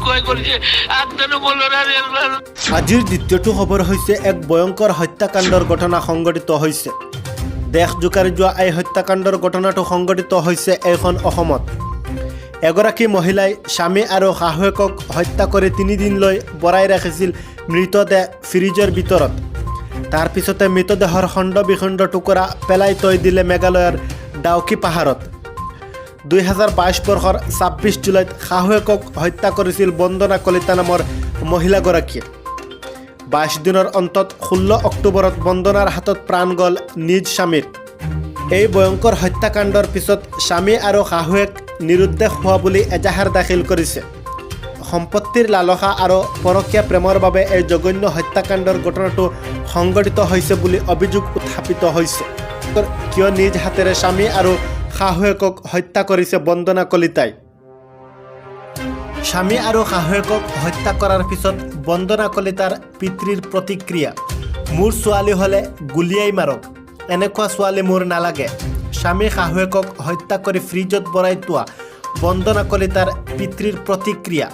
ক্ৰয় কৰিছে আগদানো মোৰ ল'ৰা। আজিৰ দ্বিতীয়টো খবৰ হৈছে এক ভয়ংকৰ হত্যাকাণ্ডৰ ঘটনা সংঘটিত হৈছে। দেশ জোকাৰি যোৱা এই হত্যাকাণ্ডৰ ঘটনাটো সংঘটিত হৈছে এইখন অসমত। এগৰাকী মহিলাই স্বামী আৰু শাহুৱেকক হত্যা কৰি 3 দিনলৈ ভৰাই ৰাখিছিল মৃতদেহ ফ্ৰিজৰ ভিতৰত। তাৰ পিছতে মৃতদেহৰ খণ্ড বিখণ্ড টুকুৰা পেলাই থৈ দিলে মেঘালয়ৰ ডাউকি পাহাৰত। 2022 বৰ্ষৰ 26 জুলাইত শাহুৱেকক হত্যা কৰিছিল বন্দনা কলিতা নামৰ মহিলাগৰাকীয়ে। 22 দিনৰ অন্তত 16 অক্টোবৰত বন্দনাৰ হাতত প্ৰাণ গ'ল নিজ স্বামীৰ। এই ভয়ংকৰ হত্যাকাণ্ডৰ পিছত স্বামী আৰু শাহুৱেক নিৰুদ্দেশ হোৱা বুলি এজাহাৰ দাখিল কৰিছে। সম্পত্তিৰ লালসা আৰু পৰকীয়া প্ৰেমৰ বাবে এই জঘন্য হত্যাকাণ্ডৰ ঘটনাটো সংঘটিত হৈছে বুলি অভিযোগ উত্থাপিত হৈছে। কিয় নিজ হাতেৰে স্বামী আৰু শাহুৱেকক হত্যা কৰিছে বন্দনা কলিতাই? স্বামী আৰু শাহুৱেকক হত্যা কৰাৰ পিছত বন্দনা কলিতাৰ পিতৃৰ প্ৰতিক্ৰিয়া, "মোৰ ছোৱালী হ'লে গুলীয়াই মাৰক, এনেকুৱা ছোৱালী মোৰ নালাগে।" স্বামী শাহুৱেকক হত্যা কৰি ফ্ৰিজত ভৰাই থোৱা বন্দনা কলিতাৰ পিতৃৰ প্ৰতিক্ৰিয়া,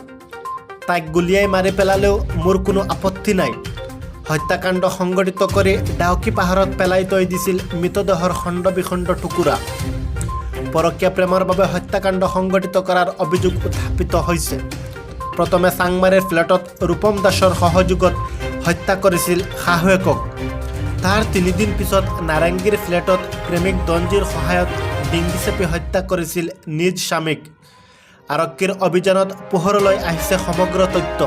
"তাইক গুলীয়াই মাৰি পেলালেও মোৰ কোনো আপত্তি নাই।" হত্যাকাণ্ড সংঘটিত কৰি ডাউকি পাহাৰত পেলাই থৈ দিছিল মৃতদেহৰ খণ্ড বিখণ্ড টুকুৰা। পৰকীয়া প্ৰেমৰ বাবে হত্যাকাণ্ড সংঘটিত কৰাৰ অভিযোগ উত্থাপিত হৈছে। প্ৰথমে চাংমাৰীৰ ফ্লেটত ৰূপম দাসৰ সহযোগত হত্যা কৰিছিল শাহুৱেকক। তাৰ 3 দিন পিছত নাৰেংগীৰ ফ্লেটত প্ৰেমিক দঞ্জিৰ সহায়ত ডিঙি চেপি হত্যা কৰিছিল নিজ স্বামীক। আৰক্ষীৰ অভিযানত পোহৰলৈ আহিছে সমগ্ৰ তথ্য।